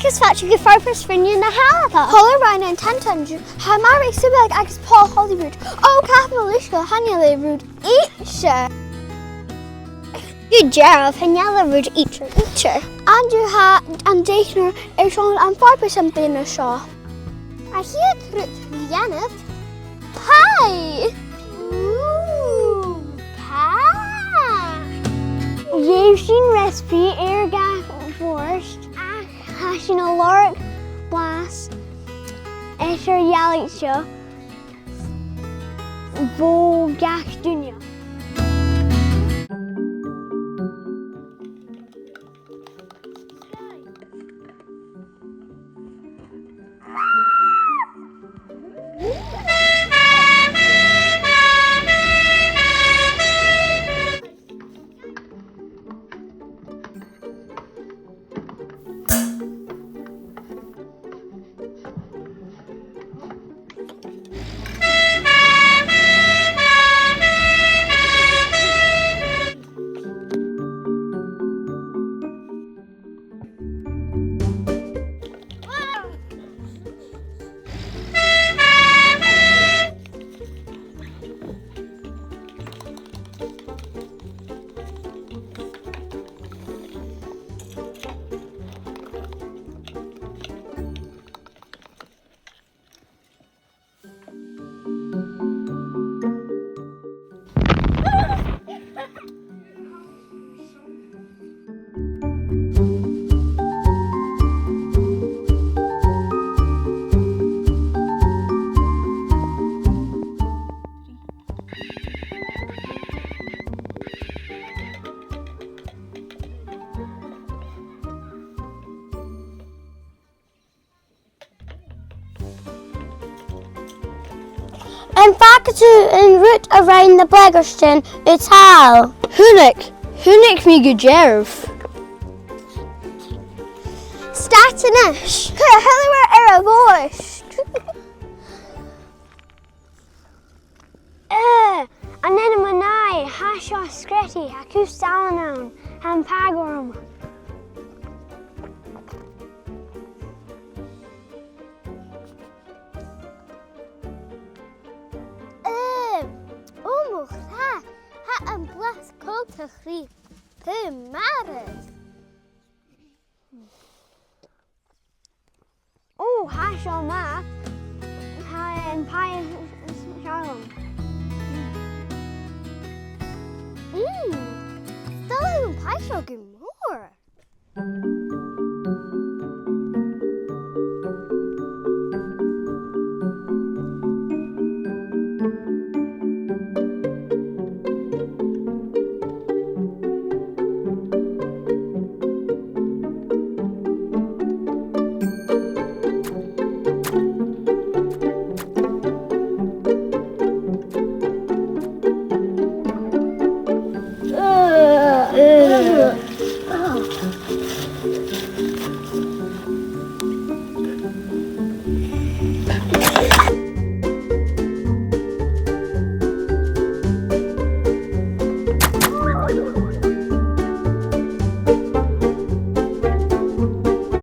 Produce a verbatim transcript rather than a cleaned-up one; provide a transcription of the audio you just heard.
Agus fàilte gu Farpais Rinne na h-Alba. Chuala sinn an t-seachdain seo, tha Màiri Subeig agus Paul Hollywood. Ò, chan eil fhios agam, chan eil e rud idir. Gu dearbh, chan eil e rud idir, idir. An-diugh tha an deichniúr airson am farpais am bliadhna seo. A' chiad rud a dhèanamh, pie! Ooh, pie! Gheibh sinn recipe air gach bòrd, ach tha sinn a' lorg blas eadar-dhealaichte bho gach duine. Am faca tu an rud a rinn na blaigeardan ud thall? Chunnaic, chunnaic mi gu dearbh. Stad a-nis. Cuir a h-uile rud air a' bhòrd. Ugh, an ainm an-àird, tha seo sgreataidh, tha cus salann ann, tha am pathadh orm. Ugh, ò mo chreach, tha am blas coltach ri poo marbh. Ò, tha seo math. Tha am pathadh seo. Mm. 'S toil leam am pathadh seo gu